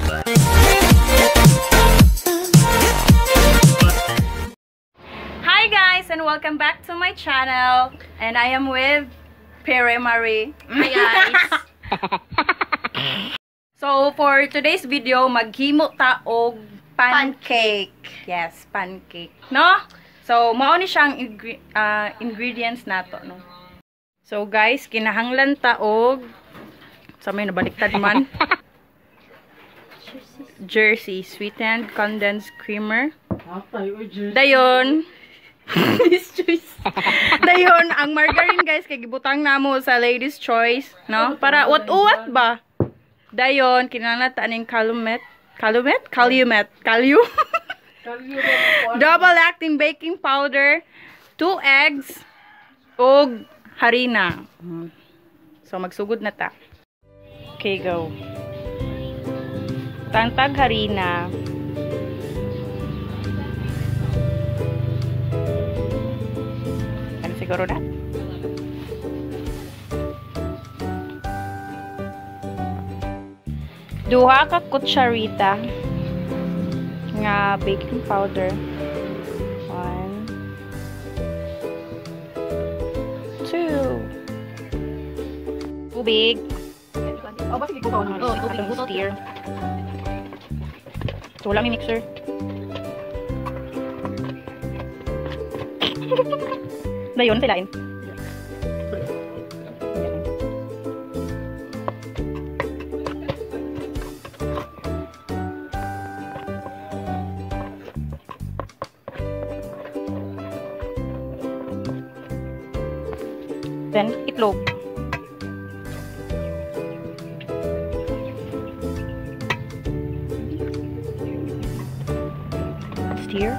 Hi guys, and welcome back to my channel. And I am with Pere Marie. Hi guys. So for today's video, maghimo ta og pancake. Yes, pancake. No? So mao ni siyang ingredients nato, no. So guys, kinahanglan ta og sa may nabaliktad man. Jersey sweetened condensed creamer. Dayon. Ladies' Choice. Dayon ang margarine guys kay gibutang namo sa Ladies' Choice, no? Para uwat-uwat ba? Dayon kinahanglan ta aning Calumet, Calumet, Calumet, Calu. Double acting baking powder, 2 eggs ug harina. So magsugod na ta. Okay, go. Tantag harina. Siguro na. Duha ka kutsarita nga baking powder. 1 2. Tubig. Oh, basta ikukaw na. Oh, tubig steer. So wala mi mixer. Dayon silain. Then itlog. Steer.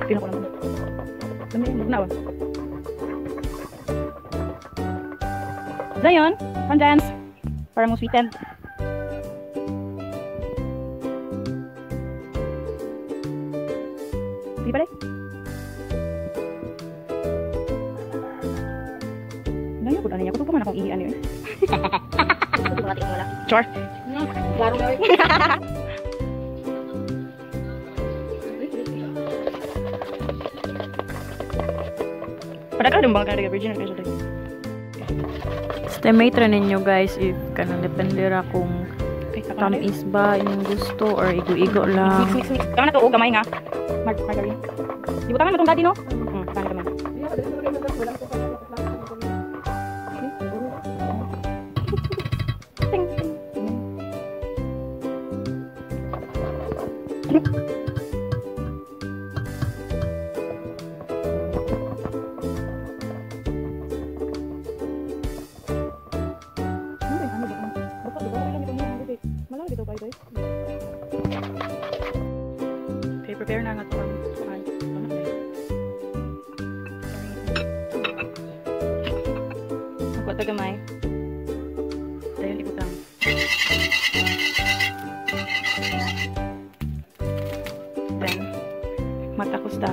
Pino ko naman. Dami, magnawa. Dayon, condense. Para mo sweeten. Di ba, day? Dayon, kung ano niya. Kuto pa man akong ihian yun. Char. Klaro na. Padaghan din ba kay virgin kay siya. Estimate ra ninyo guys if kanang depende ra kung tamis ba inyong gusto or igo-igo lang. Mix mix mix. Tama na to og gamay nga. Margarine. Di butangan mo tong daddy no? Tama gamay. Ting ting. Okay, prepare na nga ito ang kuhan. Magkuha ito gamay. Dayon ibutang. Then, matakos ta.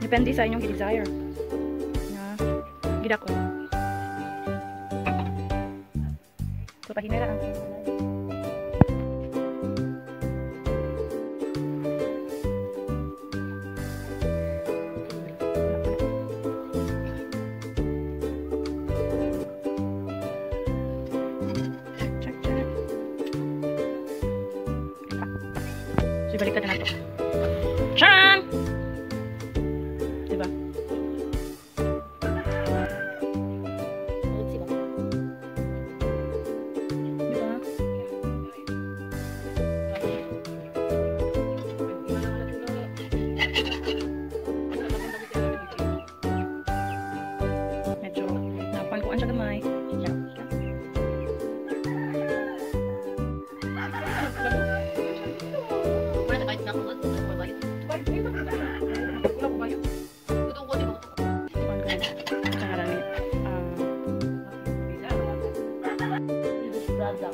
Depende sa inyong desire. Na gidako. So pahinera ang check check. So ibaliktad na nato. Chan! Diba? Diba? Medyo napankuan siya gamay. Wala na kahit nakuha. Dada.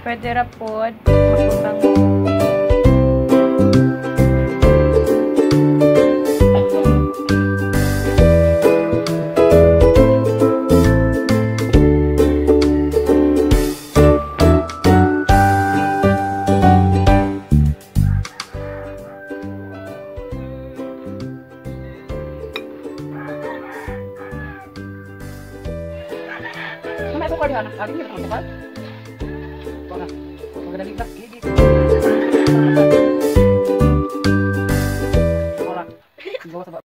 Pwede ra pod magbutang mo. May bukod ha. Ari ni bukod. Wala. Magdali ka. Wala. Gawa sa